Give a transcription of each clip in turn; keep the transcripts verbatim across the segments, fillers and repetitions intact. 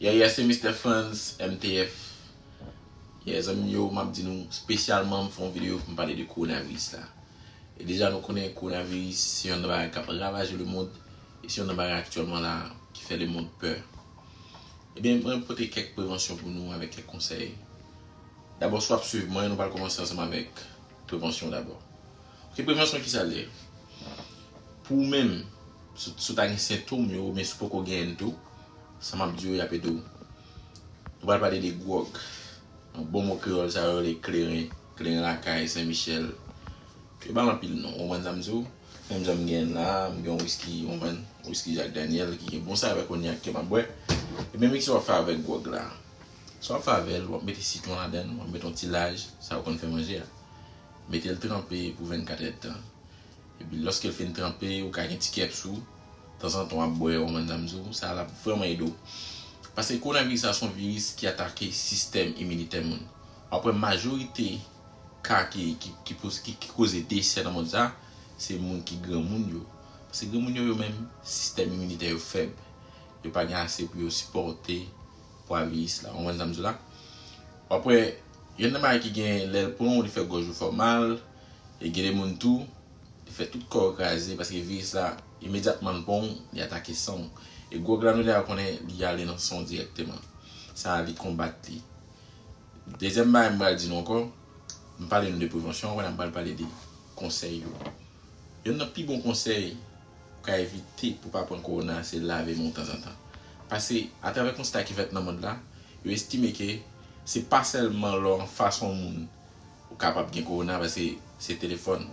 Yeah, yeah, se Mister Frantz, M T F. Yeah, zanmi yo, m ap di nou, espesyalman, m fè yon videyo pou m pale de kowonaviris la. E deja, nou konnen kowonaviris se yon bagay k ap ravaje lemonn, e se yon bagay aktyèlman la ki fè lemonn pè. Ebyen, mwen pote kèk prevansyon pou nou avèk kèk konsèy. Dabò, si w ap swiv mwen, nou pral kòmanse ansanm avèk prevansyon dabò. Ok, prevansyon ki sa l ye? Pou ou menm, si, si w ta gen sentòm yo, oubyen si w poko genyen l tou, sa m ap di yo, y ap ede w. Nou pral pale de gwòg. Yon bon mo kreyòl, sa yo rele kleren. Kleren lakay, Sen Michèl. Yo ba l anpil non. Ou konprann sa m di w? Menm jan m gen la, m gen yon wiski, ou konprann? Wiski Jack Daniel, ki gen bon savè kounye a ke m ap bwè. E menm ki sa w ap fè avèk gwòg la. Sa w ap fè avè l, w ap mete sitwon ladan l, w ap mete yon ti laj, sa yo konn fè manje a. Mete l tranpe pou vennkat èdtan. Epi lòske l fin tranpe, ou ka gen ti kèps ou. Tanzantan w ap bwè, ou konprann sa m di w, sa l ap vrèman ede w. Paske kowonaviris sa se yon viris ki atake sistèm iminitè moun. W ap wè majorite ka ki, ki, ki, poz- ki, ki koze desè nan mond sa, se moun ki granmoun yo. Paske granmoun yo, yo menm, sistèm iminitè yo fèb. Yo pa gen ase pou yo sipòte pwa viris la. Ou konprann sa m di w la? W ap wè, youn nan bagay ki gen lè l pran w, li fè gòj ou fè w mal, e gen de moun tou, li fè tout kò w kraze, paske viris la, imedyatman l pran w, li atake san w. E gwòg la, nou deja konnen, li ale nan san w dirèkteman. Sa a, li konbat li. Dezyèm bagay m pral di nou ankò, m pale nou de prevansyon, kounye a m pral pale de konsèy yo. Youn nan pi bon konsèy ou ka evite pou pa pran kowona, se lave men w tanzantan. Paske, atravè konsta ki fèt nan mond la, yo estime ke se pa sèlman lè w anfas yon moun ou kapab gen kowona, paske se telefòn.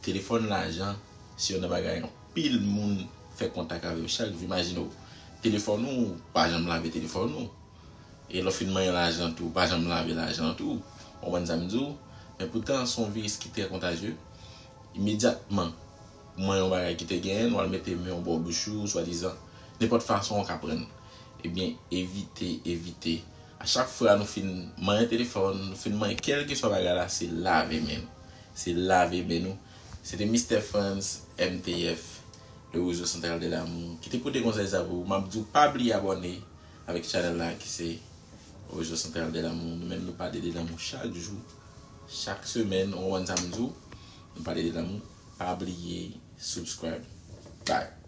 Telefòn, lajan, se youn nan bagay anpil moun fè kontak avè yo chak jou. Imajine w, telefòn ou, ou pa janm lave telefòn ou. E lè w fin manyen lajan tou, ou pa janm lave lajan tou. Ou konprann sa m di w? Men poutan, se yon viris ki trè kontajye. Imedyatman, ou manyen yon bagay ki te genyen, ou al mete men w bò bouch ou, swadizan, nenpòt fason ou ka pran l. Ebyen, evite, evite. A chak fwa nou fin manyen telefòn, nou fin manyen kèlkeswa bagay la, se lave men nou. Se lave men nou. Se te Mister Frantz, M T F, le réseau central de l'amour, ki te pote konsèy sa pou ou. M ap di w pa bliye abòne avèk chanèl la ki se Réseau Central de l'amour. Nou menm nou pale de lanmou chak jou, chak semèn, ou konprann sa m di w, nou pale de lanmou. Pa bliye subscribe. Bye.